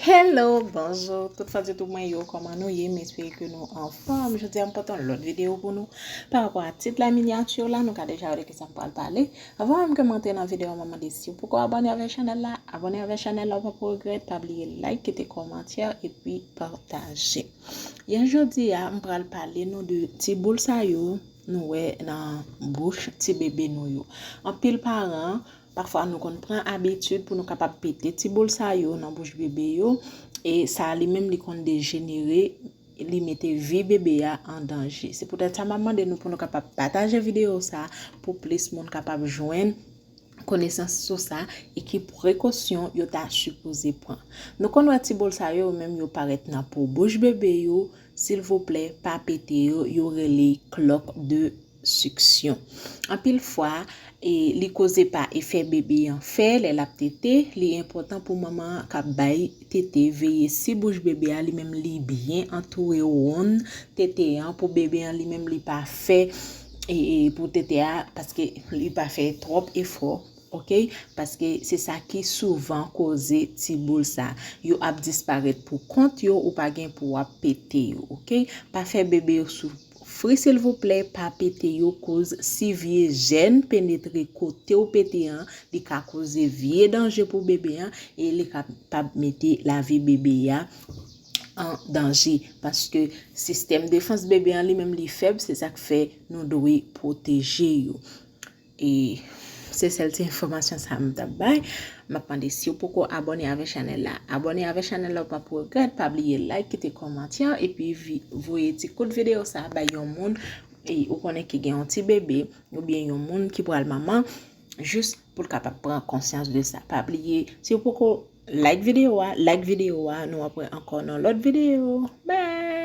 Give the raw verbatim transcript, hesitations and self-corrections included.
Hello, bonjou tout fan YouTube mwen yo, kòman nou ye? M espere ke nou anfòm. Jodi a m pote yon lòt videyo pou nou. Pa rapò a tit la, minyati la, nou ka deja wè de kisa m pral pale. Avan menm ke m antre nan videyo a, m ap mande si w poko abòne avèk chanèl la, abòne avèk chanèl la, ou pap regrèt. Pa bliye like, kite kòmantè, epi pataje. Yè jodi a, m pral pale nou de ti boul sa yo nou wè nan bouch ti bebe nou yo. Anpil paran, pafwa nou konn pran abitid pou nou kapab pete ti boul sa yo nan bouch bebe yo, e sa li menm li konn dejenere, li mete vi bebe a an danje. Se poutèt sa m ap mande nou pou nou kapab pataje videyo sa pou plis moun kapab jwenn konesans sou sa e ki prekosyon yo ta sipoze pran. Nou konn wè ti boul sa yo, yo menm yo parèt nan po bouch bebe yo, silvouplè, pa pete yo, yo rele cloque de succion. Anpil fwa, e li koze pa efè bebe an fè lè l ap tete, li enpòtan pou manman an k ap bay tete veye si bouch bebe a li menm li byen antoure wonn tete an, pou bebe an li menm li pa fè, e, e pou tete a, paske li pa fè twòp efò, oke? Paske se sa ki souvan koze ti boul sa. Yo ap disparèt pou kont yo, ou pa gen pou w ap pete yo, oke? Pa fè bebe yo soufri silvouplè, pa pete yo, koz si vye jèn penetre kote w pete an, li ka koze vye danje pou bebe an e li kapab mete lavi bebe a an danje, paske sistèm defans bebe an li menm li fèb, se sa k fè nou dwe pwoteje yo. E se sèl ti enfòmasyon sa m t ap bay. M ap mande si w poko abòne avèk chanèl la, abòne avèk chanèl la, ou pap regrèt. Pa bliye like, kite kòmantè, epi vi- voye ti kout videyo sa bay yon moun, e ou konnen ki gen yon ti bebe, oubyen yon moun ki pral manman, jis pou l kapab pran konsyans de sa. Pa bliye, si w poko like videyo a, like videyo a, nou ap wè ankò nan lòt videyo. Bye!